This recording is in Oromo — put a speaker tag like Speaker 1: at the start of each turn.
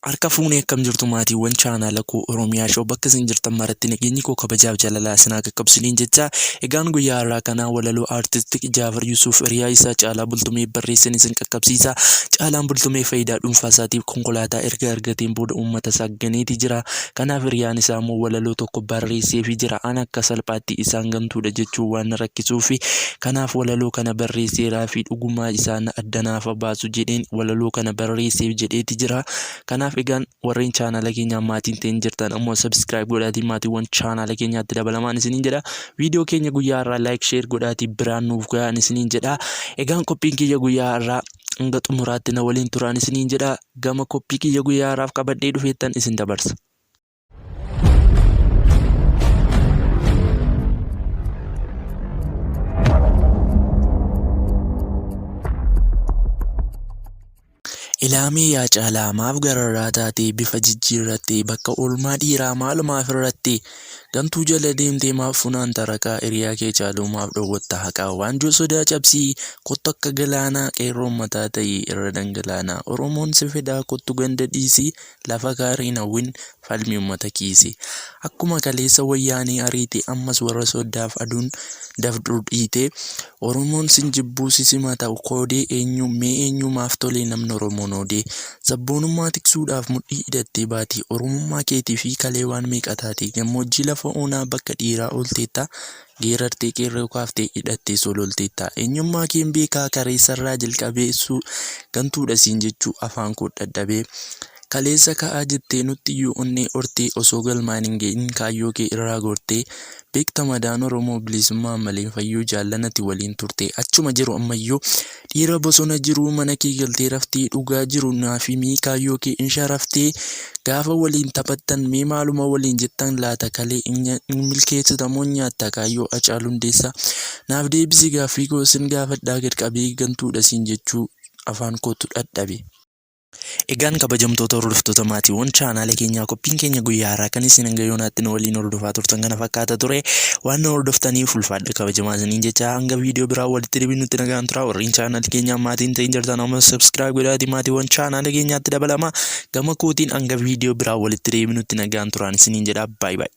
Speaker 1: Harka fuunee akkam jirtu maatiiwwan chaanaala koo Oromiyaa Show bakka isin jirtan maratti nageenyi koo kabajaaf jaalalaa isin haa qaqqabu isiniin jecha egaan guyyaa har'aa kanaa walaloo aartist Jaafar Yusuuf hiriyaa isaa Caalaa Bultumee barreessan isin qaqqabsiisa. Caalaan Bultumee faayidaa dhuunfaa isaatiif konkolaataa erga argateen booda uummata isaa ganeeti jira. Kanaaf hiriyaan isaa immoo walaloo tokko barreesseefii jira. An akka salphaatti isaan gantuudha jechuun waan na rakkisuufi kanaaf walaloo kana barreesseeraafi dhugumaa isaan adda naaf haa baasu jedheen walaloo kana barreesseef jedheeti jira. Kanaaf egaan warreen chaanaala keenyaa maatiin ta'in jirtan ammoo subscribe godhaatii maatiiwwan chaanaala keenyaatti dabalamaan isiniin jedha. Viidiyoo keenya guyyaa har'aa like share godhaatii biraan nuuf ga'aan isiniin jedha. Egaan qophiin kiyya guyyaa har'aa hanga xumuraatti na waliin turaan isiniin jedha. Gama qophii kiyya guyyaa har'aaf qabadhee dhufeettan isin dabarsa. Ilaamee yaa Caalaa maaf gararraa taatee bifa jijjiirrattee bakka oolmaa dhiiraa maalumaaf irrattee gantuu jala deemtee maaf funaanta raqaa hiriyaa kee caaluu maaf dhowwatta haqaa waanjoo sodaa cabsii kottu akka galaanaa qeerroo ummataa ta'ii irra dhangalaanaa Oromoon si fedhaa kottu ganda dhiisii Lafa gaarii hin hawwin, falmi ummata kiisi. Akkuma kaleessa Wayyaanee ariite ammas warra soddaaf aduun dafdhur dhiite. Oromoon sin jibbuu si simata koodee eenyu mee eenyu maaf tolee namni Oromoon hoodee. Sabboonummaa tiksuudhaaf mudhii hidhattee baate. Oromummaa keetiifi kalee waan meeqa taate. Gammoojjii lafa onaa bakka dhiiraa oolteetta. Geerartee qeerroo kaaftee hidhattee sololteetta. Eenyummaa keen beekaa kareessarraa jalqabee su gantuudha siin jechuu afaan koo dhadhabee. Kaleessa ka'aa jettee nuttiyyuu onnee hortee osoo galmaan hin ga'in kaayyoo kee irraa gortee. Beekta madaan Oromoo bilisummaan malee hin fayyuu jaallan ati waliin turte achuma jiru ammayyuu. Dhiira bosona jiruu mana kee galtee raftee dhugaa jiru naaf himii kaayyoo kee in sharaftee gaafa waliin taphattan mee maaluma waliin jettan laata kalee in milkeessita moo in nyaatta kaayyoo Hacaaluu Hundeessaa naaf deebisi gaaffii koo sin gaafadhaa gad qabee gantuudha siin jechuu afaan kootu dhadhabe. Egaan kabajamtoota hordoftoota maatiiwwan chaanaala keenyaa qophiin keenya guyyaa har'aa kan isin hanga yoonaatti nu waliin hordofaa turtan kana fakkaata ture. Waan nu hordoftaniif ulfaadha kabajamaa isiniin jecha hanga viidiyoo biraa walitti deebinutti nagaan tura. Warreen chaanaala keenyaa maatiin ta'in jirtan amma subscribe godhaatii maatiiwwan chaanaala keenyaatti dabalama. Gama kootiin hanga viidiyoo biraa walitti deebinutti nagaan turaan isiniin jedha. Baay baay.